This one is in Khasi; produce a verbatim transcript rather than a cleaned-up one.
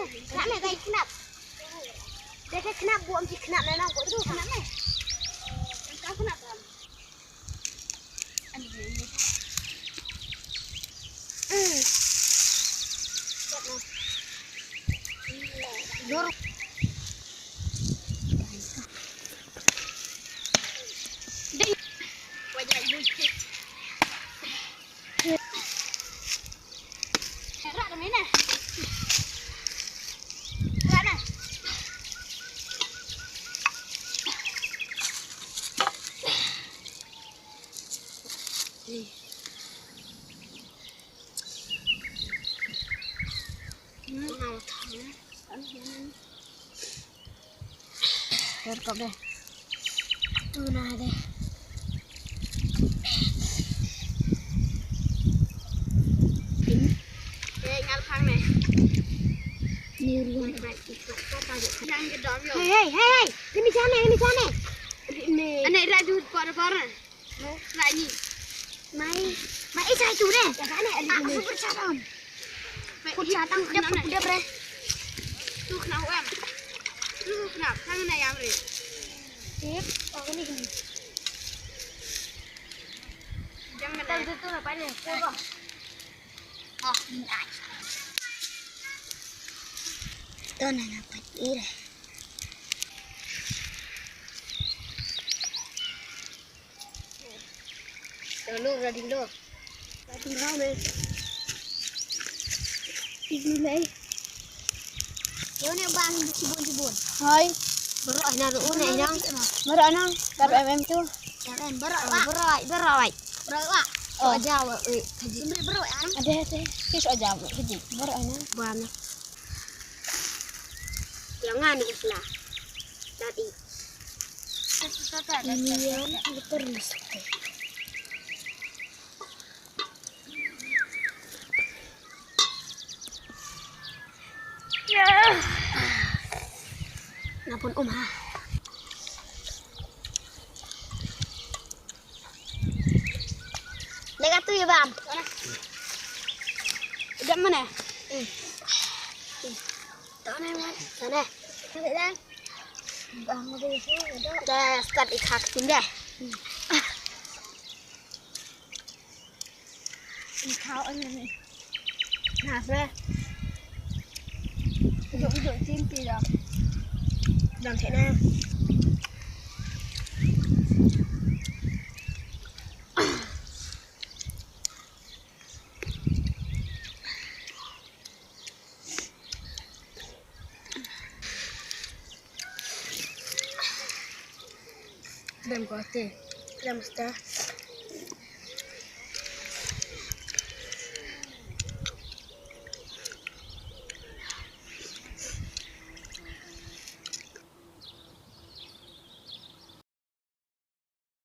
Khnap me, kai khnap. Dei ka khnap, buh ym ji khnap na nang, buh tu khnap me. Ka khnap ram. Ker kop deh. Tu na deh. Eh, ngal phang ne. Ni ruang. Yang ke dom yo. Hei, hei, hei, hei. Kini chane, kini chane. Ni. Ane raju por por na. Rani. Mai. Mai, eh, sai tu re. Ya, kane, ali. Ah, super chatam. Put chatam, dia put dia bre. Tu kena huam. Tu kena, tangan ayam re. Sip, oh, ini gini. Jangan. Tahu tu, tu, apa ni? Coba. Oh, ini aja. Tu, nak dapat ire. Dolo, ready dolo. Ready dolo, me. Ready dolo. Yo, ne bang, jibun, jibun. Hai. Baroh ai nang, ruh ne ai nang. Baroh ai nang, kap M M tu. M M, baroh ai, baroh ai, baroh ai. Baroh ai. Oh. Aja wa, eh, kaji. Sembri baroh ai nang. Ada, ada. Kis aja wa, kaji. Baroh ai nang. Bana. Yang ngani isla. Tadi. Ini yang terus. Nga pun um ha. Lega tu ya bam. Udah mana? Sana mana? Sana. Bang udah itu. Dah start ikak pindah. Ikau aja nih. Nah, sudah. Duduk-duduk simpi dah. Dah kena. Krem ko te. Krem sta.